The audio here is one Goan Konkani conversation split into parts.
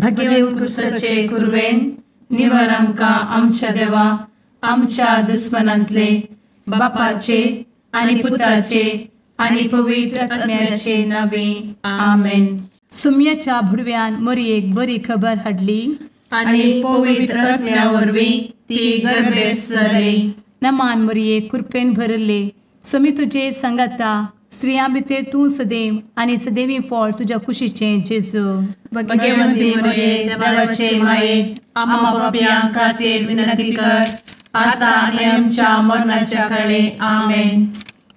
भगेव कुरवेन निवर आमकां आमच्या देवा आमच्या दुस्मनांतले बापाचे आनी पुताचे आनी पवित्र आत्म्याचे नावे आमेन. सुम्याच्या भुडव्यान मोरयेक बरी खबर हाडली आनी पवित्र आत्म्या वरवीं ती गर्भेस्त जाली. नमान मोरये, कृपेन भरले, स्वामी तुजे संगाता, स्त्रियां भितर तूं सदैव आनी सदैवी फळ तुज्या कुशीचें जेजू. भगवंती मोरये, देवाचे माये, आम्हा पापयां खातीर विनंती कर आता आनी आमच्या मरणाच्या काळे. आमेन.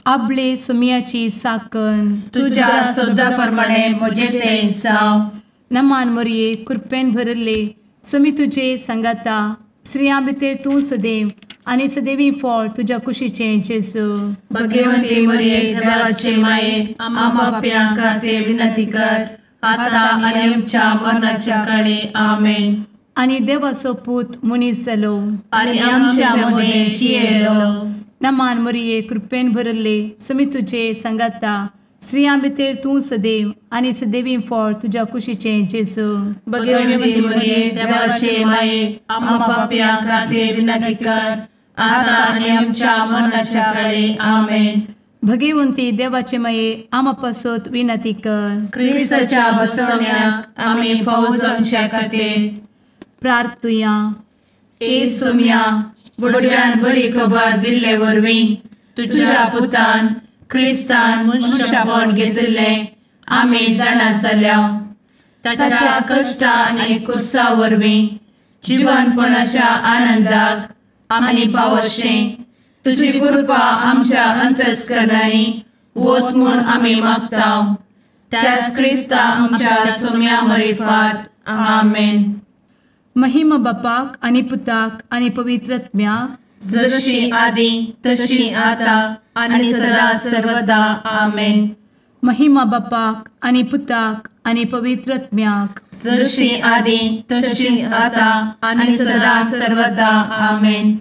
आपले सुम्याची साकन तुज्या सदा प्रमाणे म्हजें तें जावं. नमान मोरये, कृपेन भरले, स्वामी तुजे संगाता, स्त्रियां भितर तूं सदैव आनी सदैवी फळ तुज्या कुशीचें जेजू. भगवंती मोरये, देवाचे माये, आम्हा पापयां खातीर विनंती कर आता आनी आमच्या मरणाच्या काळे. आमेन. आनी देवाचो पूत मनीस जालो आनी आमच्या मदें जियेलो. नमान मोरये, कृपेन भरले, स्वामी तुजे संगाता, स्त्रियां भितर तूं सदैव आनी सदैवी फळ तुज्या कुशीचें जेजू. भगवंती मोरये, देवाचे माये, आम्हा पापयां खातीर विनंती कर आता आनी आमच्या मरणाच्या काळे. आमेन. भगवंती देवाचे माये, आम्हा पासत विनंती कर. क्रिस्ताच्या बसवण्याक आमी फावो जावच्या खातीर प्रार्थुया. ए सुम्या, बुडव्यान बरी खबर दिल्ले वरवीं तुज्या पुतान क्रिस्तान मनशापण घेतिल्लें आमी जाणा जाल्या. ताच्या कश्टा आनी कुसा वरवीं जिवनपणाच्या आनंदाक आमी पावशें तुजी कृपा आमच्या अंतस्करणांनी वत म्हूण आमी मागता. त्याच क्रिस्ता आमच्या सुम्या मरिफात. आमेन. महिमा बापाक आनी पुताक आनी पवित्र आत्म्याक, जशी आदी तशी आता आनी सदा सर्वदा. आमेन. महिमा बापाक आनी पुताक आनी पवित्र आत्म्याक, जशी आदी तशी आता आनी सदा सर्वदा. आमेन.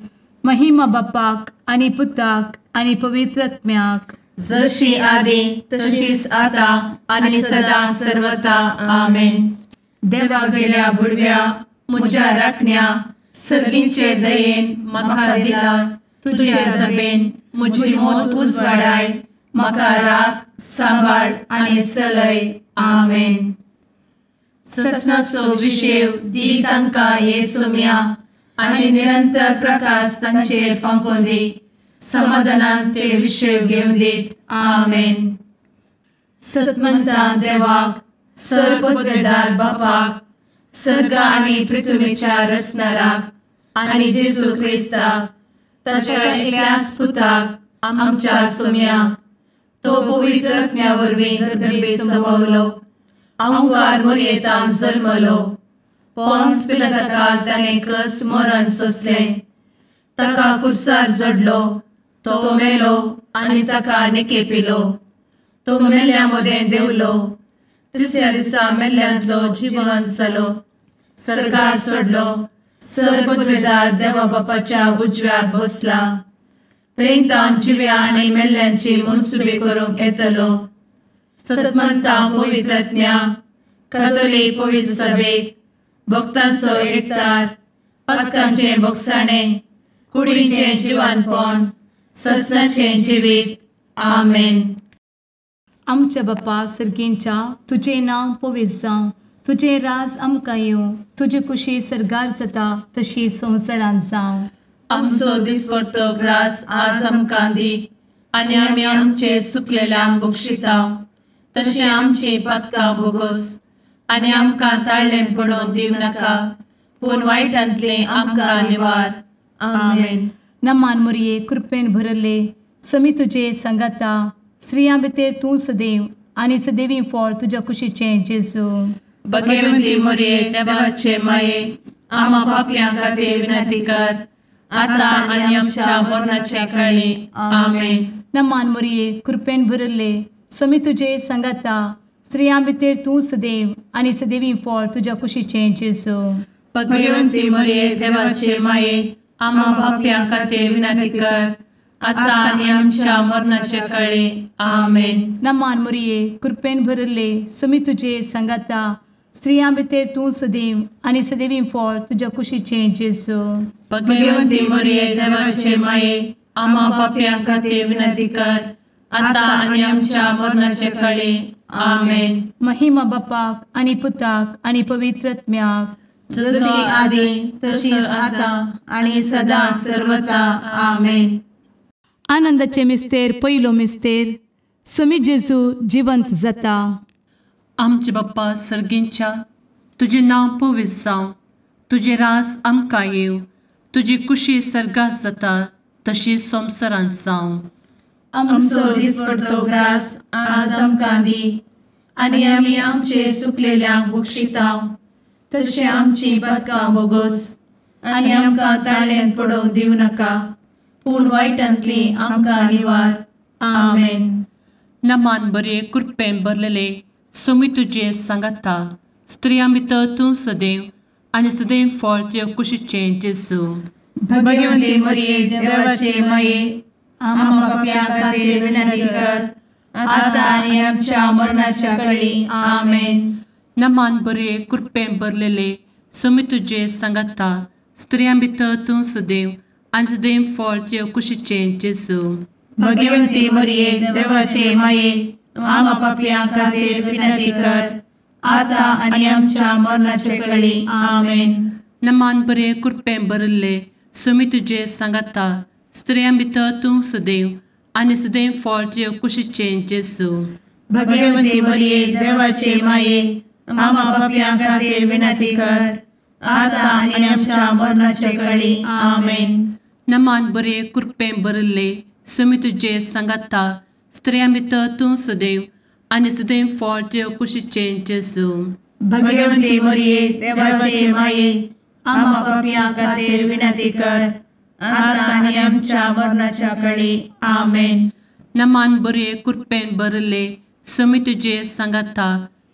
महिमा बापाक आनी पुताक आनी पवित्र आत्म्याक, जशी आदी तशीच आता आनी सदा सर्वदा. आमेन. देवा गेल्या बुडव्या म्हज्या राखण्या सर्गींचे दयेन म्हाका दिला तुजे दबेन म्हजी मोत उजवाडाय, म्हाका राख सांबाळ आनी चलय. आमेन. ससनाचो विशेव दी तांकां हे सुम्या आनी निरंतर प्रकाश तांचेर फांकोवन दी, समाधानान ते विशेव घेवन दीत. आमेन. सतमंता देवाक, सर्वपदवेदार बापाक, सर्ग आनी पृथ्वीच्या रचणाराक आनी जेजू क्रिस्ताक ताच्या एकल्याच पुताक आमच्या सुम्याक, तो पवित्र आत्म्या वरवीं गर्भे संभवलो, अहंकार मोरयेतान जल्मलो, पोन्स पिलाताकाल ताणें कस मरण सोंसलें, ताका कुर्सार जडलो, तो मेलो आनी ताका निकेपिलो, तो मेल्ल्या मदें देंवलो, तिसऱ्या दिसा मेल्ल्यांतलो जिवन जालो, सर्गार सोडलो, सर्वपदवेदार देवा बापाच्या उजव्याक बसला, थंय तावन जिव्या आनी मेल्ल्यांची मनसुबी करूंक येतलो. सतमंता पवित्र आत्म्या, कातोलीक पवित्र सभेक, भक्तांचो एकतार, पातकांचें भोगसाणें, कुडीचें जिवानपण, ससनाचें जिवीत. आमेन. आमच्या बापा सर्गींच्या, तुजें नांव पवित्र जावं, तुजें राज आमकां येवं, तुजी कुशी सर्गार जाता तशी संवसारांत जावं. आमचो दिसपडतो ग्रास आज आमकां दी आनी आमी आमचे सुकलेल्यांक बक्षिता तशें आमची पातकां भोगोस आनी आमकां ताळ्ळें पडोवन दिवं नाका, पूण वायटांतलें आमकां निवार. आमेन. नमान मोरये, कृपेन भरले, स्वामी तुजे संगाता, स्त्रियां भितर तूं सदैव आनी सदैवी फळ तुज्या कुशीचें जेजू. भगवंती मोरये, देवाचे माये, आम्हा पापयां खातीर विनंती कर आता आनी आमच्या मरणाच्या काळी. आमेन. नमान मोरये, कृपेन भरले, स्वामी तुजे संगाता, स्त्रियां भितर तूं सदैव आनी सदैवी फळ तुज्या कुशीचें जेजू. भगवंती मोरये, देवाचे माये, आम्हा पापयां खातीर विनंती कर आता आनी आमच्या मरणाच्या काळी. आमेन. नमान मोरये, कृपेन भरले, स्वामी तुजे संगाता, स्त्रियां भितर तूं सदैव आनी सदैवी फळ तुज्या कुशीचें जेजू. भगवंती मरिये देवाचे माये, आम्हा पापयां खातीर विनंती कर, आतां आनी आमच्या मरणाचे कळे. आमेन. महिमा बापाक आनी पुताक आनी पवित्र आत्म्याक, जशी आदी तशीच आतां आनी सदां सर्वता. आमेन. आनंदाचे मिस्तेर पयलो मिस्तेर, स्वामी जेजू जिवंत जाता. आमचे बाप्पा सर्गींच्या, तुजें नांव पवित्र जावं, तुजें राज आमकां येवं, तुजी कुशी सर्गात जाता तशी संवसारांत जावं. आमचो दिसपडतो ग्रास आज आमकां दी, आनी आमी आमचे सुकलेल्यांक बक्षिता तशें आमची पातकां बोगोस, आनी आमकां ताळ्यांत पडोवंक दिवं नाका, पूण वायटांतली आमकां निवार. आमेन. नमान बरे कृपेन भरलेले स्वामी तुजे सांगाता, स्त्रियां भितर तूं सदैव आनी सदैव फळ तुजे कुशीचें जेजू. भगवंती मरिये देवाचे माये, आम्हा पापयां खातीर विनंती कर, आतां आनी आमच्या मरणाच्या कळी. आमेन. नमान बरे कृपेन भरलेले स्वामी तुजे सांगाता, स्त्रियां भितर तूं सदैव आनी सदैव फळ तुजे कुशीचें जेजू. भगवंती मरिये देवाचे माये, आम्हा पापयां खातीर विनंती कर, आतां आनी आमच्या मरणाचे कळी. आमेन. नमान बरे कृपेन भरिल्ले स्वामी तुजे सांगाता, स्त्रियां भितर तूं सदैव आनी सदैव फळ तुजे कुशीचें जेजू. भगवंती मरिये देवाचे माये, आम्हा पापयां खातीर विनंती कर, आतां आनी आमच्या मरणाचे कळी. आमेन. नमान बरे कृपेन भरिल्ले स्वामी तुजे सांगाता, स्त्रियां भितर तूं सदैव आनी सदैव फळ तुजे कुशीचें जेजू. भगवंती मरिये देवाचे माये, आम्हा पापयां खातीर विनंती कर, आतां आनी आमच्या मरणाच्या कळी. आमेन. नमान बरे कृपेन भरिल्ले स्वामी तुजे सांगाता,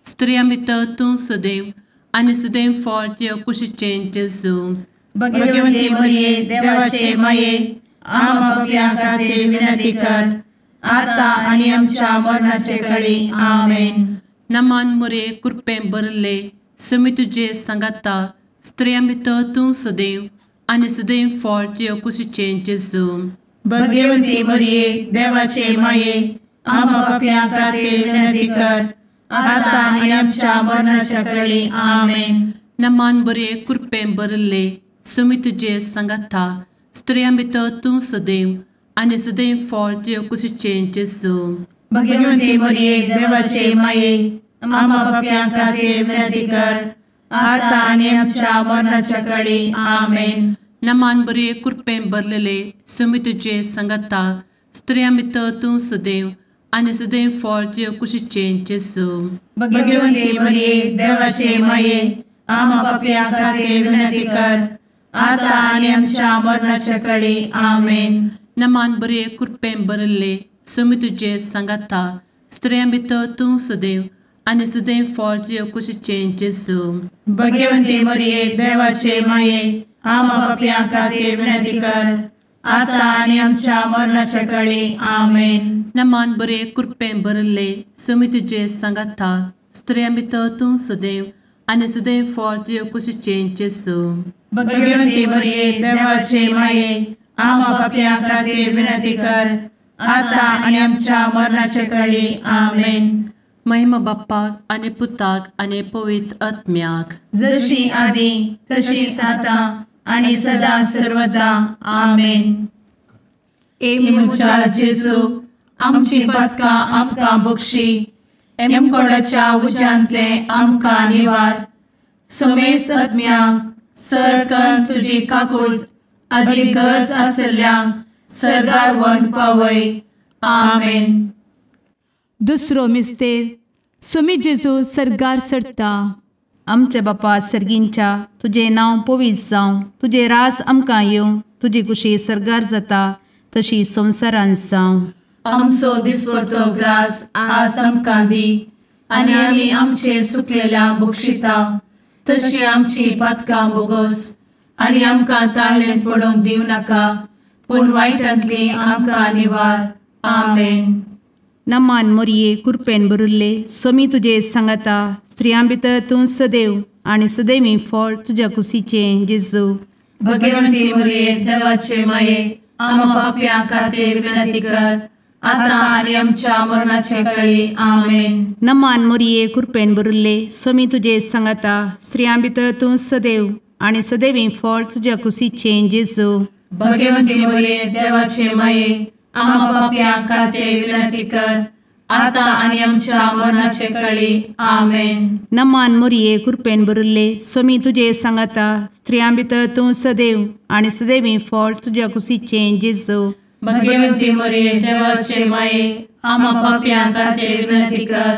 स्त्रियां भितर तूं सदैव आनी सदैव फळ तुजे कुशीचें जेजू. भगवंती मरिये देवाचे माये, आम्हा पापयां खातीर विनंती कर, आतां आनी आमच्या मरणाचे कळी. आमेन. नमान मरिये कृपेन भरिल्ले स्वामी तुजे सांगाता, स्त्रियां भितर तूं सदैव आनी सदैव फळ तुजे कुशीचें जेजू. भगवंती मरिये देवाचे माये, आम्हा पापयां खातीर विनंती कर, आतां आनी आमच्या मरणाच्या कळी. आमेन. नमान बरे कृपेन भरिल्ले स्वामी तुजे सांगाता, स्त्रियां भितर तूं सदैव आनी सदैव फळ तुजे कुशीचें जेजू. भगवंती मरिये देवाचे माये, आम्हा पापयां खातीर विनंती कर, आतां आनी आमच्या मरणाच्या कळी. आमेन. नमान बरे कृपेन भरलेले स्वामी तुजे सांगाता, स्त्रियां भितर तूं सदैव आनी सदैव फळ तुजे कुशीचें जेजू. भगवंती मरिये देवाचे माये, आम्हा पापयां खातीर विनंती कर, आतां आनी आमच्या मरणाच्या कळी. आमेन. नमान बरे कृपेन भरिल्ले स्वामी तुजे सांगाता, स्त्रियां भितर तूं सदैव आनी सदैव फळ तुजे कुशीचें जेजू. भगवंती मरिये देवाचे माये, आम्हा पापयां खातीर विनंती कर, आतां आनी आमच्या मरणाच्या कळी. आमेन. नमान बरे कृपेन भरिल्ले स्वामी तुजे सांगाता, स्त्रियां भितर तूं सदैव आनी सदैव फळ तुजे कुशीचें जेजू. भगवंती मरिये देवाचे माये, आम्हा पापयां खातीर विनंती कर, आतां आनी आमच्या मरणाच्या कळी. आमेन. महिमा बाप्पाक आनी पुताक आनी पवित्र आत्म्याक, जशी आदी तशीच आतां आनी सदां सर्वदा. आमेन. ए म्हज्या जेजू, आमची पातकां आमकां बक्षी, एमकोडाच्या उज्यांतले आमकां निवार, समेस्त आत्म्यांक सरकन तुजी काकूट आदी गरज आशिल्ल्यांक सर्गार व्हरून पावय. आमेन. दुसरो मिस्तेर, स्वामी जेजू सर्गार चडटा. आमच्या बापा सर्गींच्या, तुजें नांव पवित्र जावं, तुजें राज आमकां येवं, तुजी कुशी सर्गार जाता तशी संवसारांत जावं. आमचो दिसपडतो ग्रास आज आमकां दी, आनी आमी आमचे सुकलेल्या बक्षिता तशी आमची पातकां बोगोस, आनी आमकां ताळ्ळेंत पडोवंक दिवं नाका, पूण वायटांतली आमकां निवार. आमेन. नमान मोरये कृपेन भरिल्ले स्वामी तुजे सांगाता, स्त्रियां भितर तूं सदैव आनी सदैवी फळ तुज्या कुशीचें जेजू। भगवंती मरिये देवाचे माये आम्हा पाप्यां खातीर विनंती कर आता आनी आमच्या मरणाचे वेळी। आमेन। नमान मरिये कृपेन भरिल्ले स्वामी तुजे सांगाता स्त्रियां भितर तूं सदैव आनी सदैवी फळ तुज्या कुशीचें जेजू। भगवंती मरिये देवाचे माये आम्हा पाप्यां खातीर विनंती कर आता आनी आमच्या मरणाचे वेळी। आमेन। नमान मरिये कृपेन भरिल्ले स्वामी तुजे सांगाता स्त्रियां भितर तूं सदैव आनी सदैवी फळ तुज्या कुशीचें जेजू। भगवंती मरिये देवाचे माये आम्हा पाप्यां खातीर विनंती कर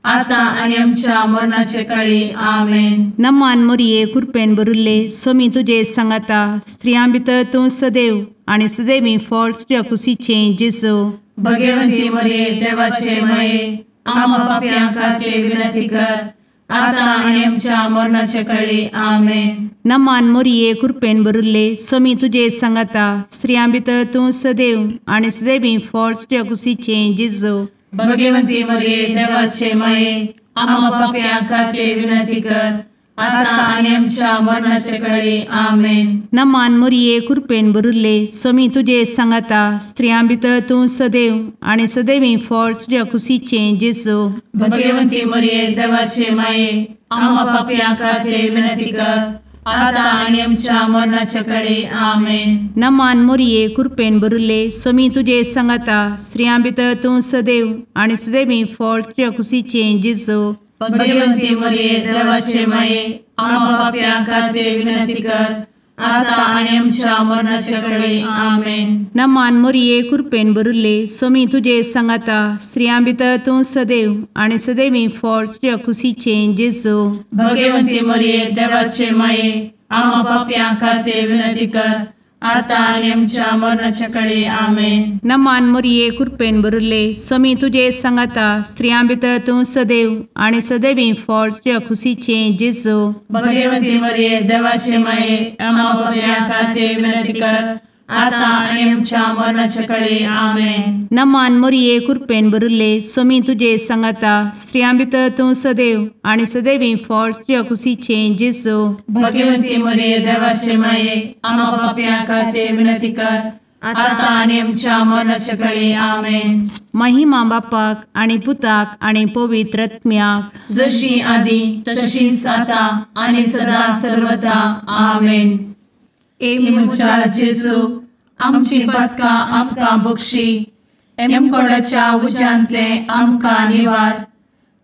आता आनी आमच्या मरणाचे वेळी। आमेन। नमान मरिये कृपेन भरिल्ले स्वामी तुजे सांगाता स्त्रियां भितर तूं सदैव आनी सदैवी फळ तुज्या कुशीचें जेजू। भगवंती मरिये देवाचे माये आम्हा पाप्यां खातीर विनंती कर आता आनी आमच्या मरणाचे वेळी। आमेन। नमान मरिये कृपेन भरिल्ले स्वामी तुजे सांगाता स्त्रियां भितर तूं सदैव आनी सदैवी फळ तुज्या कुशीचें जेजू। भगवंती मरिये देवाचे माये आम्हा पाप्यां खातीर विनंती कर आता आनी आमच्या मरणाचे वेळी। आमेन। नमान मरिये कृपेन भरिल्ले स्वामी तुजे सांगाता स्त्रियां भितर तूं सदैव आनी सदैवी फळ तुज्या कुशीचें जेजू। भगवंती मरिये देवाचे माये आम्हा पाप्यां खातीर विनंती कर आता आनी आमच्या मरणाचे वेळी। आमेन। नमान मरिये कृपेन भरिल्ले स्वामी तुजे सांगाता स्त्रियां भितर तूं सदैव आनी सदैवी फळ तुज्या कुशीचें जेजू। भगवंती मरिये देवाचे माये आम्हा पाप्यां खातीर विनंती कर आता आनी आमच्या मरणाचे वेळी। आमेन। नमान मरिये कृपेन भरिल्ले स्वामी तुजे सांगाता स्त्रियां भितर तूं सदैव आनी सदैवी फळ तुज्या कुशीचें जेजू। भगवंती मरिये देवाचे माये आम्हा पाप्यां खातीर विनंती कर आता आनी आमच्या मरणाचे वेळी। आमेन। नमान मरिये कृपेन भरिल्ले स्वामी तुजे सांगाता स्त्रियां भितर तूं सदैव आनी सदैवी फळ तुज्या कुशीचें जेजू। भगवंती मरिये देवाचे माये आम्हा पाप्यां खातीर विनंती कर आता आनी आमच्या मरणाचे वेळी। आमेन। नमान मरिये कृपेन भरिल्ले स्वामी तुजे सांगाता स्त्रियां भितर तूं सदैव आनी सदैवी फळ तुज्या कुशीचें जेजू। भगवंती मरिये देवाचे माये आम्हा पाप्यां खातीर विनंती कर आता आनी आमच्या मरणाचे वेळी। आमेन। महिमा बापाक आनी पुताक आनी पवित्र आत्म्याक जशी आदी तशीच आता आनी सदा सर्वदा। आमेन। ए म्हज्या जेजू आमची पातकां आमकां बक्षी एमकोडाच्या उज्यांतले आमकां निवार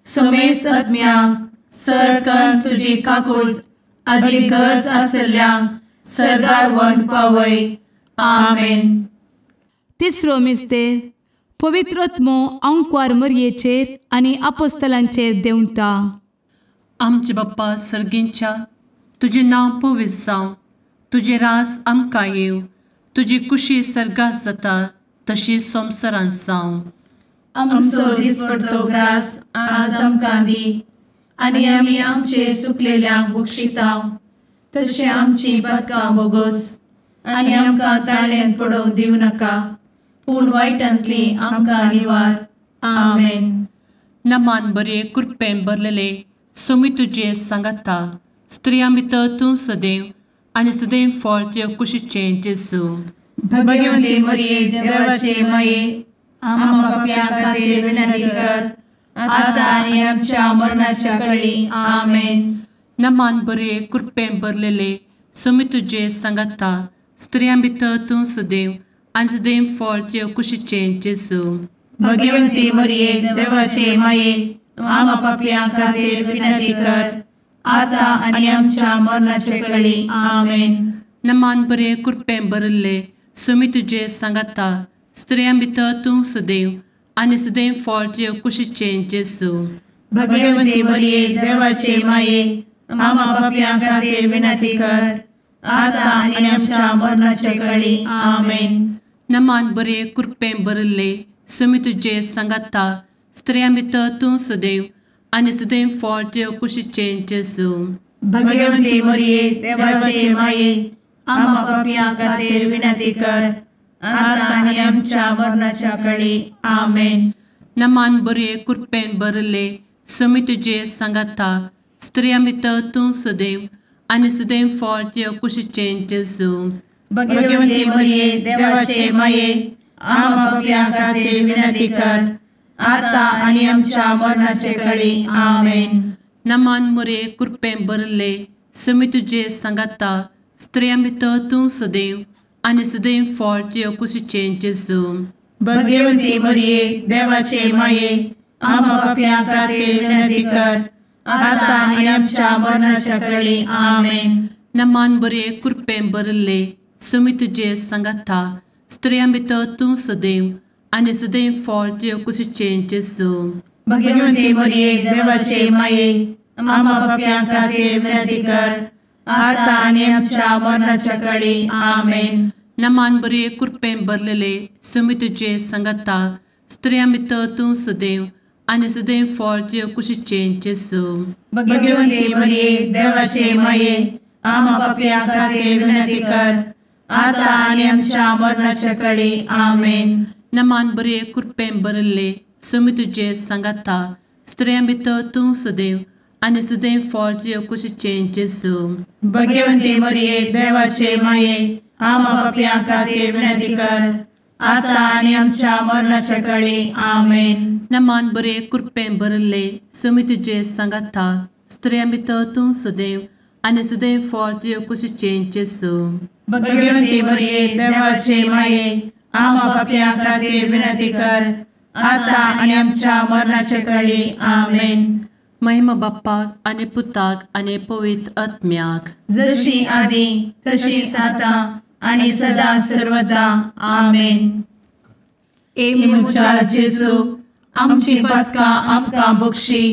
समेस्त आत्म्यांक सरकन तुजी काकूट आदी गरज आशिल्ल्यांक सर्गार व्हरून पावय। आमेन। तिसरो मिस्तेर पवित्र आत्मो आंकवार मरयेचेर आनी आपोस्तलांचेर देंवता। आमचे बाप्पा सर्गींच्या तुजें नांव पवित्र जावं, तुजें राज आमकां येवं, तुजी कुशी सर्गात जाता तशी संवसारांत जावं। आमचो दिसपडतो ग्रास आज आमकां दी आनी आमी आमचे सुकलेल्यांक बक्षिता तशें आमची पातकां बोगोस आनी आमकां ताळ्यान पडोवंक दिवं नाका पूण वायटांतली आमकां निवार। आमेन। नमान बरे कृपेन भरलेले स्वामी तुजे सांगाता स्त्रियां भितर तूं सदैव आनी सदैव फळ तुज्या कुशीचें जेजू। भगवंती मरिये देवाचे माये आम्हा पाप्यां खातीर विनंती कर आता आनी आमच्या मरणाच्या वेळी। आमेन। नमान बरे कृपेन भरलेले स्वामी तुजे सांगाता स्त्रियां भितर तूं सदैव आनी सदैव फळ तुज्या कुशीचें जेजू। भगवंती मरिये देवाचे माये आम्हा पाप्यां खातीर विनंती कर आता आनी आमच्या मरणाचे वेळी। आमेन। नमान बरे कृपेन भरिल्ले स्वामी तुजे सांगाता स्त्रियां भितर तूं सदैव आनी सदैव फळ तुज्या कुशीचें जेजू। भगवंती मरिये देवाचे माये आम्हा पाप्यां खातीर विनंती कर आता आनी आमच्या मरणाचे वेळी। आमेन। नमान बरे कृपेन भरिल्ले स्वामी तुजे सांगाता स्त्रियां भितर तूं सदैव आनी सदैव फळ तुज्या कुशीचें जेजू। भगवंती मरिये देवाचे माये आम्हा पाप्यां खातीर विनंती कर आता आनी आमच्या मरणाच्या वेळी। आमेन। नमान बरे कृपेन भरिल्ले समी तुजे सांगाता स्त्रियां भितर तूं सदैव आनी सदैव फळ तुज्या कुशीचें जेजू। भगवती मरिये देवाचे माये आम्हा पाप्यां खातीर विनंती कर आता आनी आमच्या मरणाचे कळी। आमेन। नमान मोरये कृपेन भरिल्ले समी तुजे सांगाता स्त्रियां भितर तूं सदैव आनी सदैव फळ तुज्या कुशीचें जेजू। भगवती मरिये देवाचे माये आम्हा पाप्यां खातीर विनंती कर आता आनी आमच्या मरणाच्या कळी। आमेन। नमान बरे कृपेन भरिल्ले समी तुजे सांगाता स्त्रियां भितर तूं सदैव आनी सदैव फळ तुज्या कुशीचें जेजू। भगवती मरिये देवाचे माये आम्हा पाप्यां खातीर विनंती कर आता आनी आमच्या मरणाच्या कळी। आमेन। नमान बरे कृपेन भरिल्ले समी तुजे सांगाता स्त्रियां भितर तूं सदैव आनी सदैव फळ तुज्या कुशीचें जेजू। भगवती मरिये देवाचे माये आम्हा पाप्यां खातीर विनंती कर आता आनी आमच्या मरणाच्या कळी। आमेन। नमान बरे कृपेन भरिल्ले समी तुजे सांगाता स्त्रियां भितर तूं सदैव आनी सदैव फळ तुज्या कुशीचें जेजू। भगवती मरिये देवाचे माये आम्हा पाप्यां खातीर विनंती कर आता आनी आमच्या मरणाच्या कळी। आमेन। नमान बरे कृपेन भरिल्ले समी तुजे सांगाता स्त्रियां भितर तूं सदैव आनी सदैव फळ तुज्या कुशीचें जेजू। भगवती मरिये देवाचे माये आम्हा पाप्यां खातीर विनंती कर आता आनी आमच्या मरणाच्या कळी। आमेन। महिमा बाप्पाक आनी पुताक आनी पवित्र आत्म्याक, जशी आदी तशीच आता आनी सदा सर्वदा। आमेन। ए म्हज्या जेजू आमची पातकां आमकां बक्षी,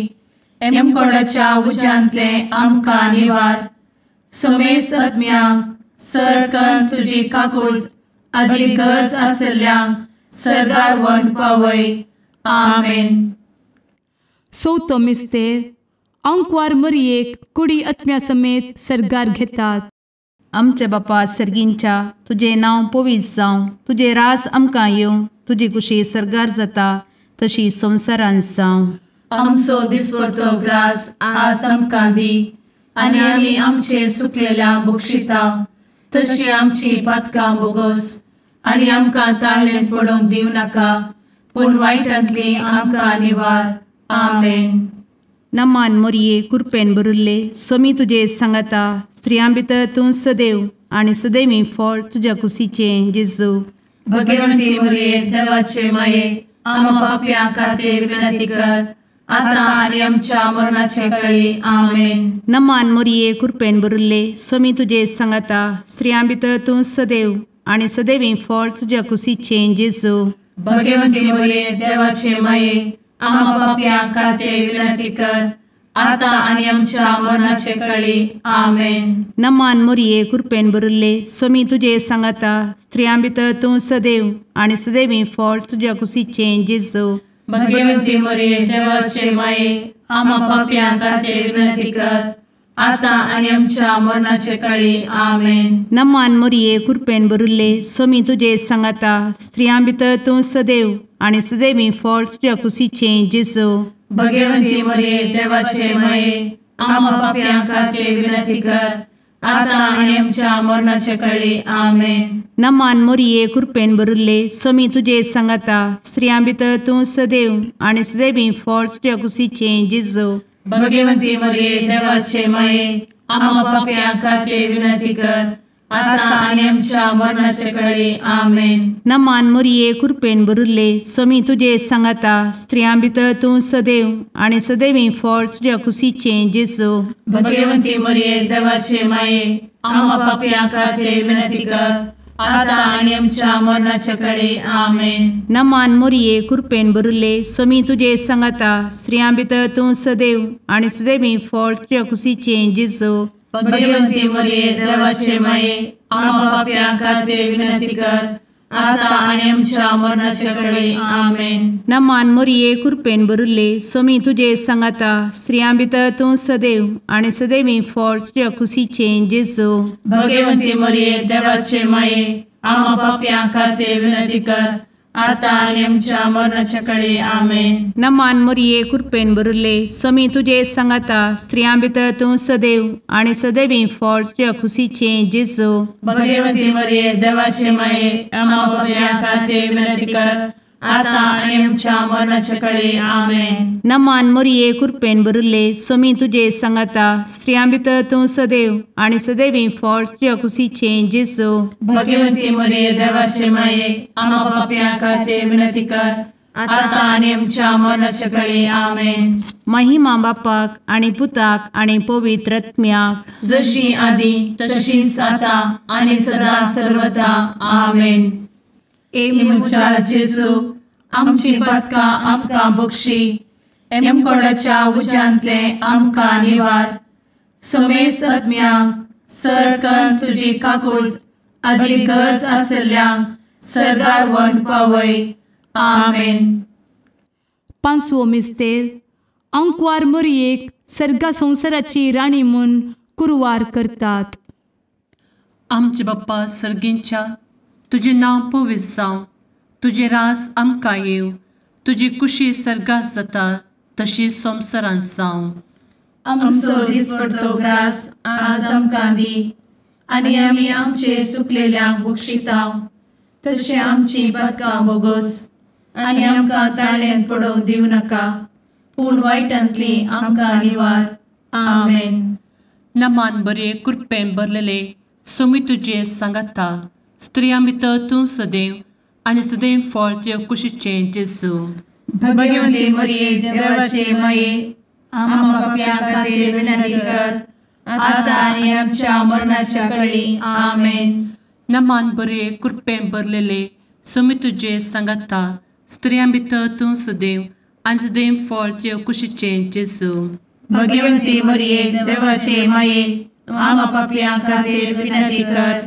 एमकोडाच्या उज्यांतले आमकां निवार, समेस्त आत्म्यांक सरकन तुजी काकूट आदी गरज आसल्ल्यांक सर्गार व्हरून पावय। आमेन। चवथो मिस्तेर आंकवार मरियेक कुडी आत्म्या समेत सर्गार घेतात। आमच्या बापा सर्गींच्या तुजें नांव पवित्र जावं, तुजें राज आमकां येवं, तुजी कुशी सर्गार जाता तशी संवसारांत जावं। आमचो दिसपडतो ग्रास आज आमकां दी आनी आमी आमचे सुकलेल्या बक्षिता तशी आमची पातकां बोगोस आनी आमकां ताळेन पडोवंक दिवं नाका पूण वायटांतली आमकां निवार। आमेन। नमान मोरये कृपेन भरिल्ले स्वामी तुजे सांगाता स्त्रियां भितर तूं सदैव आनी सदैवी फळ तुज्या कुशीचें जेजू। भगवंती मोरये देवाचे माये आम्हा पाप्यां खातीर विनंती कर आता आनी आमच्या मरणाचे कळी। आमेन। नमान मोरये कृपेन भरिल्ले स्वामी तुजे सांगाता स्त्रियां भितर तूं सदैव आनी सदैवी फळ तुज्या कुशीचें जेजू। भगवंती मोरये देवाचे माये आम्हा पाप्यां खातीर विनंती कर आता आनी आमच्या मरणाचे कळी। आमेन। नमान मोरये कृपेन भरिल्ले स्वामी तुजे सांगाता स्त्रियां भितर तूं सदैव आनी सदैवी फळ तुज्या कुशीचें जेजू। भगवंती मोरये देवाचे माये आम्हा पाप्यां खातीर विनंती कर आता आनी आमच्या मरणाचे कळी। आमेन। नमान मोरये कृपेन भरिल्ले स्वामी तुजे सांगाता स्त्रियां भितर तूं सदैव आनी सदैवी फळ तुज्या कुशीचें जेजू। भगवंती मोरये देवाचे माये आम्हा पाप्यां खातीर विनंती कर आता आनी आमच्या मरणाचे कळी। आमेन। नमान मोरये कृपेन भरिल्ले स्वामी तुजे सांगाता स्त्रियां भितर तूं सदैव आनी सदैवी फळ तुज्या कुशीचें जेजू। भगवंती मोरये देवाचे माये आम्हा पाप्यां खातीर विनंती कर आता आनी आमच्या मरणाचे कळी। आमेन। नमान मोरये कृपेन भरिल्ले स्वामी तुजे सांगाता स्त्रियां भितर तूं सदैव आनी सदैवी फळ तुज्या कुशीचें जेजू। भगवंती मोरये देवाचे माये आम्हा पाप्यां खातीर विनंती कर आता आनी आमच्या मरणाचे कळी। आमेन। नमान मोरये कृपेन भरिल्ले स्वामी तुजे सांगाता स्त्रियां भितर तूं सदैव आनी सदैवी फळ तुज्या कुशीचें जेजू। भगवंती मोरये देवाचे माये आम्हा पाप्यां खातीर विनंती कर आता आनी आमच्या मरणाचे कळी। आमेन। नमान मोरये कृपेन भरिल्ले स्वामी तुजे सांगाता स्त्रियां भितर तूं सदैव आनी सदैवी फळ तुज्या कुशीचें जेजू। भगवंती मोरये देवाचे माये आम्हा पाप्यां खातीर विनंती कर आतां आनी आमच्या मरणाच्या कळे. आमेन. नमान मोरये कृपेन भरिल्ले, स्वामी तुजे सांगाता, स्त्रियां भितर तूं सदैव आनी सदैवी फळ तुज्या खुशीचें जेजू. भगवती मरिये देवाचे माये, आम्हा पाप्यां खातीर विनंती कर, आतां आनी आमच्या मरणाच्या कळे. आमेन. नमान मोरये कृपेन भरिल्ले, स्वामी तुजे सांगाता, स्त्रियां भितर तूं सदैव आनी सदैवी फळ तुज्या खुशीचें जेजू. भगवती मरिये देवाचे माये, आम्हा पाप्यां खातीर विनंती कर, आतां आनी आमच्या मरणाच्या कळे. आमेन. महिमा बापाक आनी पुताक आनी पवित्र आत्म्याक, जशी आदी तशीच आतां आनी सदा सर्वदा. आमेन. ए म्हज्या जेजू, आमची पातकां आमकां बक्षी, एमकोडाच्या उज्यांतले आमकां निवार, समेस्त आत्म्यांक सरकन तुजी काकूट आदी गरज आशिल्ल्यांक सर्गार व्हरून पावय. आमेन. पांचवो मिस्तेर. आंकवार मोरयेक सर्गा संवसाराची राणी म्हूण कुरवार करतात. आमचे बाप्पा सर्गींच्या, तुजें नांव पवित्र जावं, तुजें राज आमकां येवं, तुजी कुशी सर्गात जाता तशी संवसारांत जावं. आमचो दिसपडतो ग्रास आज आमकां दी, आनी आमी आमचे सुकलेल्यांक बक्षितांव, तशें आमची पातकां बोगोस, आनी आमकां ताळ्यांत पडोवंक दिवं नाका, पूण वायटांतली आमकां निवार. आमेन. नमान बरे कृपेन भरलेले, स्वामी तुजे सांगाता, स्त्रियां भितर तूं सदैव आनी सदैव फळ तुज्या कुशीचें जेजू. भगवती मरिये देवाचे माये, आम्हा पाप्यां खातीर विनंती कर, आतां आनी आमच्या मरणाच्या कळी. आमेन. नमान बरे कृपेन भरलेले, स्वामी तुजे सांगाता, स्त्रियां भितर तूं सदैव आनी सदैव फळ तुज्या कुशीचें जेजू. भगवती मरिये देवाचे माये, आम्हा पाप्यां खातीर विनंती कर,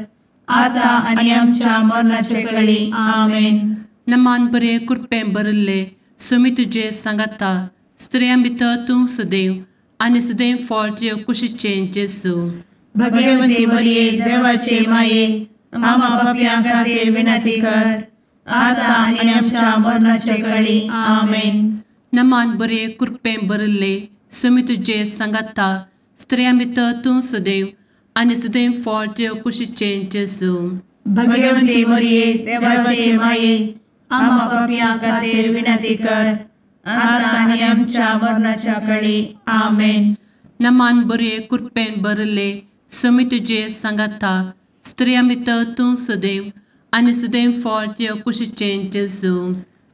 आतां आनी आमच्या मरणाच्या कळी. आमेन. नमान बरे कृपेन भरिल्ले, स्वामी तुजे सांगाता, स्त्रियां भितर तूं सदैव आनी सदैव फळ तुज्या कुशीचें जेजू. भगवती मरिये देवाचे माये, आम्हा पाप्यां खातीर विनंती कर, आतां आनी आमच्या मरणाच्या कळी. आमेन. नमान बरे कृपेन भरिल्ले, स्वामी तुजे सांगाता, स्त्रियां भितर तूं सदैव आनी सदैव फळ तुज्या कुशीचें जेजू. भगवती मरिये देवाचे माये, आम्हा पाप्यां खातीर विनंती कर, आतां आनी आमच्या मरणाच्या कळी. आमेन. नमान बरे कृपेन भरिल्ले, स्वामी तुजे सांगाता, स्त्रियां भितर तूं सदैव आनी सदैव फळ तुज्या कुशीचें जेजू.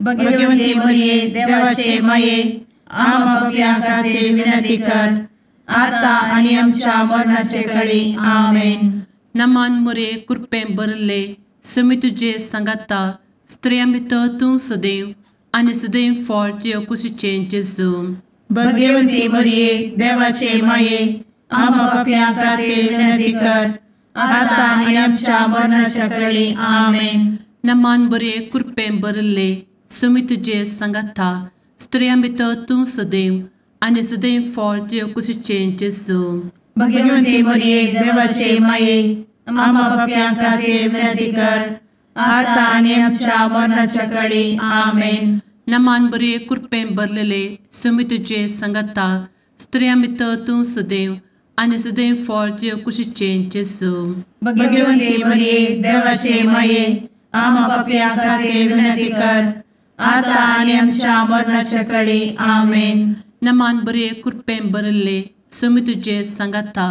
भगवती मरिये देवाचे माये, आम्हा पाप्यां खातीर विनंती कर, आतां आनी आमच्या मरणाचे कळी. आमेन. नमान मरिये कृपेन भरिल्ले, स्वामी तुजे सांगाता, स्त्रियां भितर तूं सदैव आनी सदैव फळ तुज्या कुशीचें जेजू. भगवती मरिये देवाचे माये, आम्हा पाप्यां खातीर विनंती कर, आतां आनी आमच्या मरणाच्या कळी. आमेन. नमान बरे कृपेन भरिल्ले, स्वामी तुजे सांगाता, स्त्रियां भितर तूं सदैव आनी सदैव फळ तुज्या कुशीचें जेजू. भगवती मरिये देवाचे माये, आम्हा पाप्यां खातीर विनंती कर, आतां आनी आमच्या मरणाच्या कळी. आमेन. नमान बरे कृपेन भरलेले, स्वामी तुजे सांगाता, स्त्रियां भितर तूं सदैव आनी सदैव फळ तुज्या कुशीचें जेजू. भगवती मरिये देवाचे माये, आम्हा पाप्यां खातीर विनंती कर, आतां आनी आमच्या मरणाच्या कळी. आमेन. नमान बरे कृपेन भरिल्ले, स्वामी तुजे सांगाता,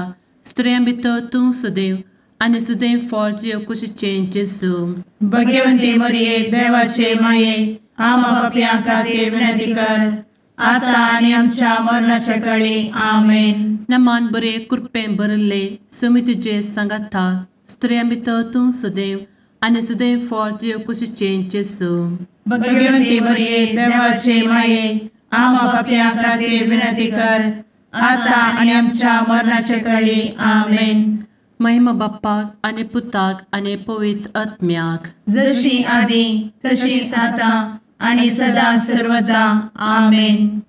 स्त्रियां भितर तूं सदैव आनी सदैव फळ तुज्या कुशीचें जेजू. भगवती मरिये देवाचे माये, आम्हा पाप्यां खातीर विनंती कर, आतां आनी आमच्या मरणाच्या कळी. आमेन. नमान बरे कृपेन भरिल्ले, स्वामी तुजे सांगाता, स्त्रियां भितर तूं सदैव आनी सदैव फळ तुज्या कुशीचें जेजू. भगवती मरिये देवाचे माये, आम्हा पाप्यां खातीर विनंती कर, आतां आनी आमच्या मरणाच्या कळी. आमेन. महिमा बाप्पाक आनी पुताक आनी पवित्र आत्म्याक, जशी आदी तशीच आतां आनी सदा सर्वदा. आमेन.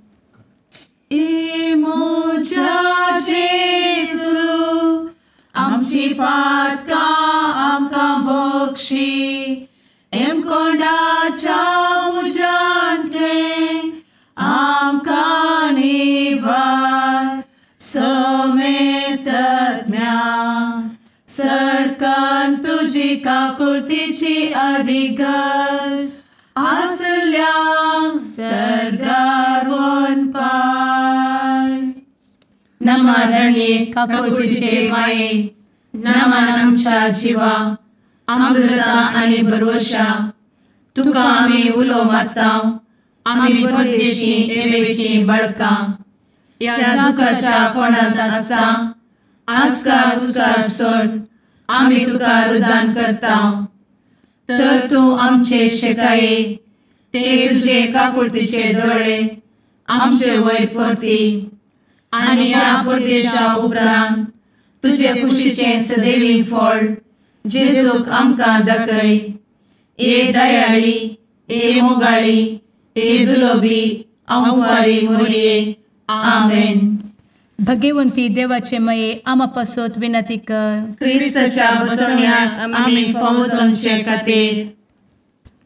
ए म्हज्या जेजू, आमची पातकां आमकां बक्षी, एमकोंडाच्या तुजी काकुळतीची अधिगस आसल्यांक सर्गार वनपाय. नमा रणये काकुळतीचे माये, नमन आमच्या जिवा, अमृता आनी भरवशा, तुका आमी उलो मारता, आमी परदेशी एवेची बळकां, ह्या दुखाच्या कोणांत आसता आस्कार उस्कार सोड आमी तुका रुदान करता. तर तूं आमचे शेकाये ते तुजे काकुळतीचे दोळे आमचे वयर परती आनी ह्या परदेशा उपरांत तुजे कुशीचें सदैवी फळ जेजूक आमकां दाखय. ए दयाळी, ए मोगाळी, ए दुलोबी अंवारी मोरये. आमेन. भगवंती देवाचे मये आमा पासत विनंती कर. क्रिस्ताच्या बसवण्याक आमी फावो जावचे खातीर.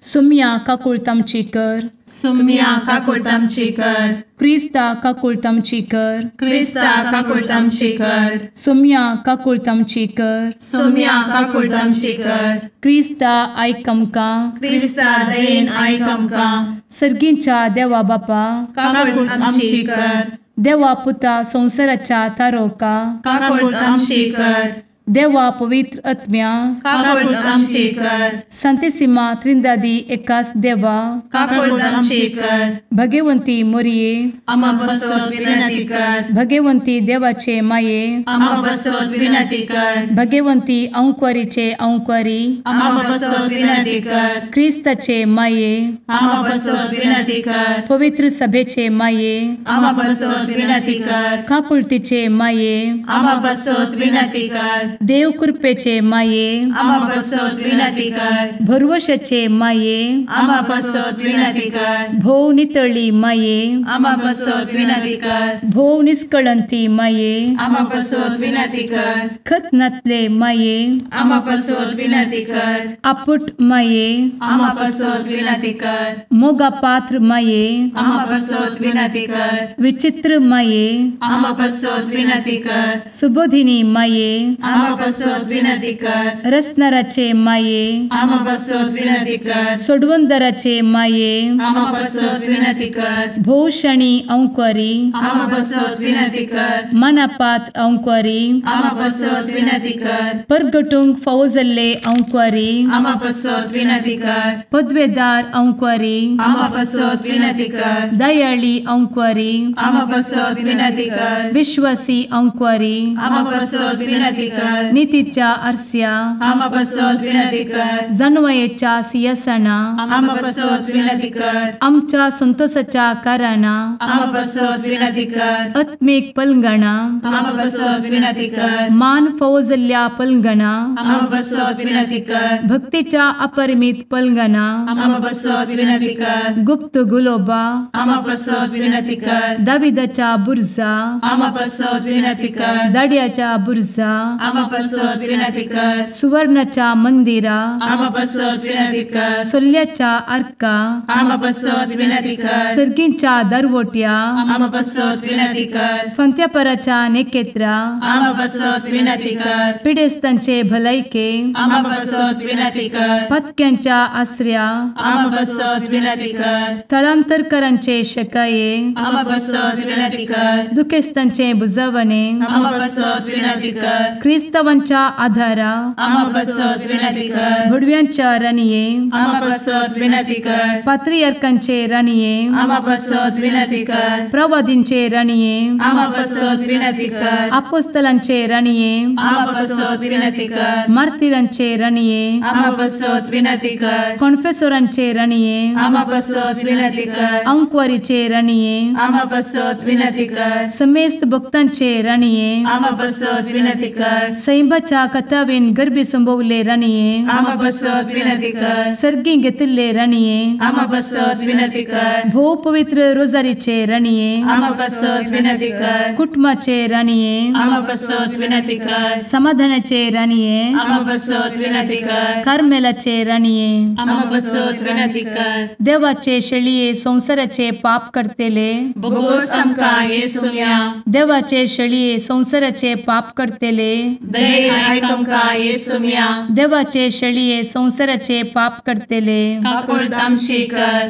सुम्या काकुळत आमची कर. सुम्या काकुळत आमची कर. क्रिस्ता काकुळत आमची कर. क्रिस्ता काकुळत आमची कर. सुम्या काकुळत आमची कर. सुम्या काकुळत आमची कर. क्रिस्ता आयक आमकां. क्रिस्ता दयेन आयक आमकां. सर्गींच्या देवा बापा काकुळत आमची कर. देवा पुता संवसाराच्या तारोका काकुळत आमची कर. देवा पवित्र आत्म्या काकुळत आमची कर. संतेसिमा त्रिंदादी एकास देवा काकुळत आमची कर. भगवंती मोरये आमा पासत विनंती कर. भगवंती देवाचे माये आमा पासत विनंती कर. भगवंती अंकुरीचे अंकुरी आमा पासत विनंती कर. क्रिस्ताचे माये आमा पासत विनंती कर. पवित्र सभेचे माये आमा पासत विनंती कर. काकुळतीचे माये आमा पासत विनंती कर. देव कृपेचे माये आमा पासत विनंती कर. भरवशाचे माये आमा पासत विनंती कर. भोव नितळी माये आमा पासत विनंती कर. भोव निष्कळंती माये आमा पासत विनंती कर. खत नातले माये आमा पासत विनंती कर. आपुट माये आमा पासत विनंती कर. मोगा पात्र माये आमा पासत विनंती कर. विचित्र माये आमा पासत विनंती कर. सुबोधिनी माये आमा पासत विनंती कर. रसनाराचे माये आमा पासत विनंती कर. सोडवंदराचे माये आमा पासत विनंती कर. भोवशणी अंकुरी आमा पासत विनंती कर. मनापात्र अंकुरी आमा पासत विनंती कर. परगटूंक फावो जाल्ले अंकुरी आमा पासत विनंती कर. पदवेदार अंकुरी आमा पासत विनंती कर. दयाळी अंकुरी आमा पासत विनंती कर. विश्वासी अंकुरी आमा पासत विनंती कर. नितीच्या आरस्या आमा पासत विनंती कर. जानवयेच्या सिंहासना आमा पासत विनंती कर. आमच्या संतोषाच्या कारणा आमा पासत विनंती कर. आत्मीक पलंगणा आमा पासत विनंती कर. मान फावो जाल्ल्या पलंगणा आमा पासत विनंती कर. भक्तीच्या अपरिमित पलंगणा आमा पासत विनंती कर. गुप्त गुलोबा आमा पासत विनंती कर. दाविदाच्या बुर्जा आमा पासत विनंती कर. दाड्याच्या बुर्जा आमा पासत विनंती कर. सुवर्णाच्या मंदिरा आमा पासत विनंती कर. सोल्ल्याच्या आर्का आमा पासत विनंती कर. सर्गींच्या दरवट्या आमा पासत विनंती कर. फंत्यापराच्या नेकेत्रा आमा पासत विनंती कर. पिडेस्तांचे भलायके आमा पासत विनंती कर. पत्क्यांच्या आसऱ्या आमा पासत विनंती कर. थळांतरकरांचे शकाये आमा पासत विनंती कर. दुखेस्तांचे बुजवणे आमा पासत विनंती कर. क्रिस्तावांच्या आधारा आमा पासत विनंती कर. भुडव्यांच्या राणये आमा पासत विनंती कर. पात्रियार्कांचे राणये आमा पासत विनंती कर. प्रवादींचे राणये आमा पासत विनंती कर. आपोस्तलांचे राणये आमा पासत विनंती कर. मार्तिरांचे राणये आमा पासत विनंती कर. कॉन्फेसोरांचे राणये आमा पासत विनंती कर. अंकुवारीचे राणये आमा पासत विनंती कर. समेस्त भक्तांचे राणये आमा पासत विनंती कर. सैंबाच्या कथावेन गर्भी संभवले राणये आमा पासत विनंती कर. सर्गी घेतिल्ले राणये आमा पासत विनंती कर. भोव पवित्र रोजारीचे राणये आमा पासत विनंती कर. कुटुंबाचे राणये आमा पासत विनंती कर. समाधानाचे राणये आमा पासत विनंती कर. कार्मेलाचे राणये आमा पासत विनंती कर. देवाचे शेळये संवसाराचे पाप करतेले बोगोस आमकां येसुम्या देवाचे शेळये संवसाराचे पाप करतेले दयेन आयक आमकां येसुम्या। देवाचे शेळये संवसाराचे पाप करतले काकुळट आमची कर।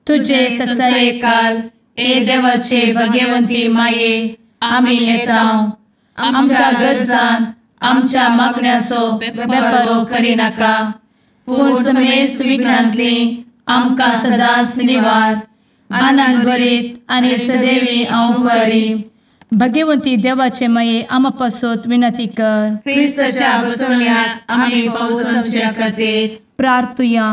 तुजे ससायेकाल ए देवाचे भगवंती माये आमी येता आमच्या गरजान आमच्या मागण्याचो बेपर्वो करिनाका पूण समेस्त विघ्नांतली आमकां सदांच निवार। आनंद भरीत आनी सदैवी अंवकारी भगवंती देवाचे माये आमा पासत विनंती कर। क्रिस्ताच्या बसवण्याक आमी पावसाच्या खातीर प्रार्थुया।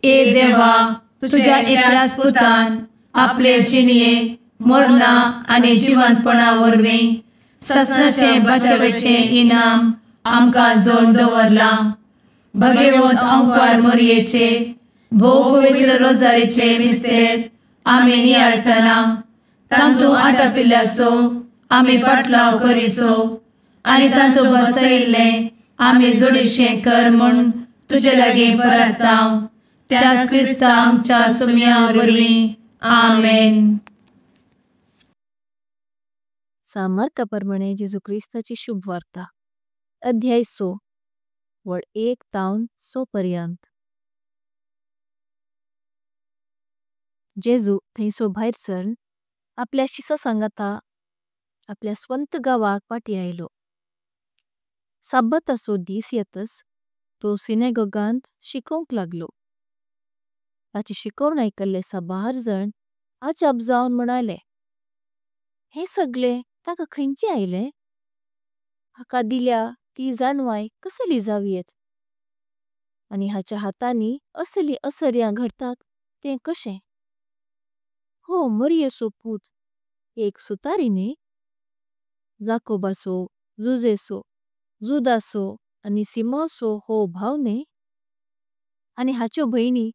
ए देवा तुझ्या एकल्याच पुतान आपले जिणये मरणा आनी जिवंतपणा वरवीं ससनाचे बचावेचे इनाम आमकां जोड दवरलां। भगवंत अंकार मोरयेचे भोव पवित्र रोजारीचे मिस्तेर आमी नियाळटना तांतू आटापिल्ल्याचो आमी पाटलाव करिसो आनी तांतू बसयिल्लें आमी जोडीशें कर म्हूण तुजे लागीं परता त्याच क्रिस्ता आमच्या सुम्या वरवीं आमेन। सामर्का परमाणे जेजू क्रिस्ताची शुभवार्ता अध्याय 6 वळ 1 तावन 6 पर्यंत। जेजू थैंसो भायर सरन आपल्या शिसा सांगाता आपल्या स्वंत गावाक पाटी आयलो। साब्बाताचो दीस येतस तो सिनेगोगांत शिकोंक लागलो। ताची शिकोवण आयकल्ले साबार जण अजाप जावन म्हणाले, हे सगळे ताका खंयचे आयले? हाका दिल्या ती जाणवाय कसली जावयेत? आनी हाच्या हातांनी असली असर्यां घडतात ते कशे? हो मरियेचो पूत एक सुतारी न्ही? जाकोबाचो, जुजेचो, जुदाचो आनी सिमांवचो हो भाव न्ही? आनी हाच्यो भयणी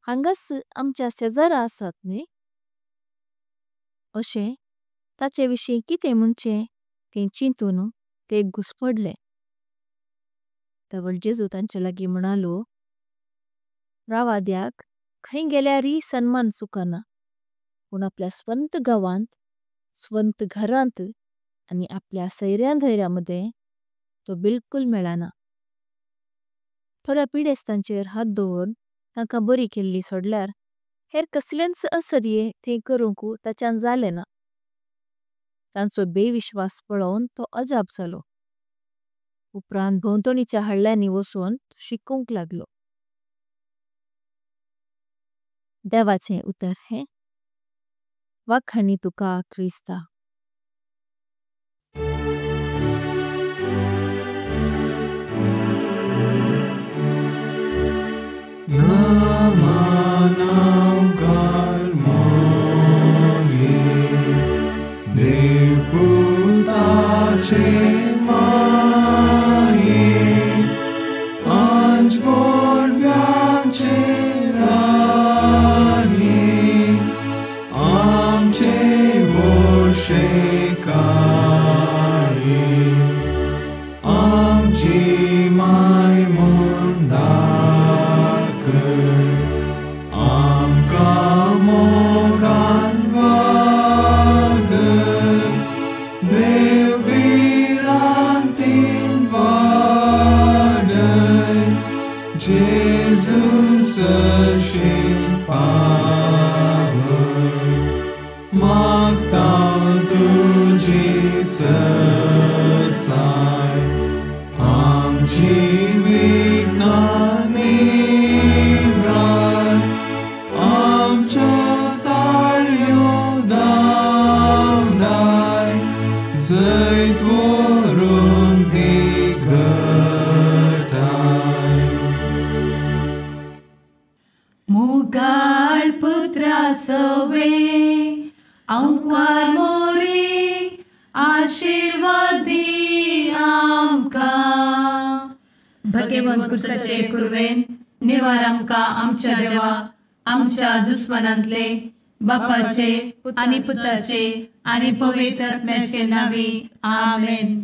हांगास आमच्या शेजारा आसात न्ही? अशे ताचे विशीं कितें म्होणचें तें चिंतून ते घुस्पडले। तवळ जेजू तांचे लागीं म्हणालो, रावाद्याक खंय गेल्यारी सन्मान चुकना, पण आपल्या स्वंत गावांत, स्वंत घरांत आनी आपल्या सैर्यां धैर्या मदें तो बिलकुल मेळना। थोड्या पिडेस्तांचेर हात दवरून तांकां बरी केल्ली सोडल्यार हेर कसलेंच असर्ये थें करूंक ताच्यान जालें ना। तांचो बेविश्वास पळोवन तो अजाप जालो। उपरांत भोंवतणीच्या हल्ल्यांनी वसून तो शिकोंक लागलो। देवाचें उतर हें वाखाणी तुका क्रिस्ता। दुश्मनांतले बापाचे आनी पुताचे आनी पवित्र आत्म्याचे नांवी आमेन।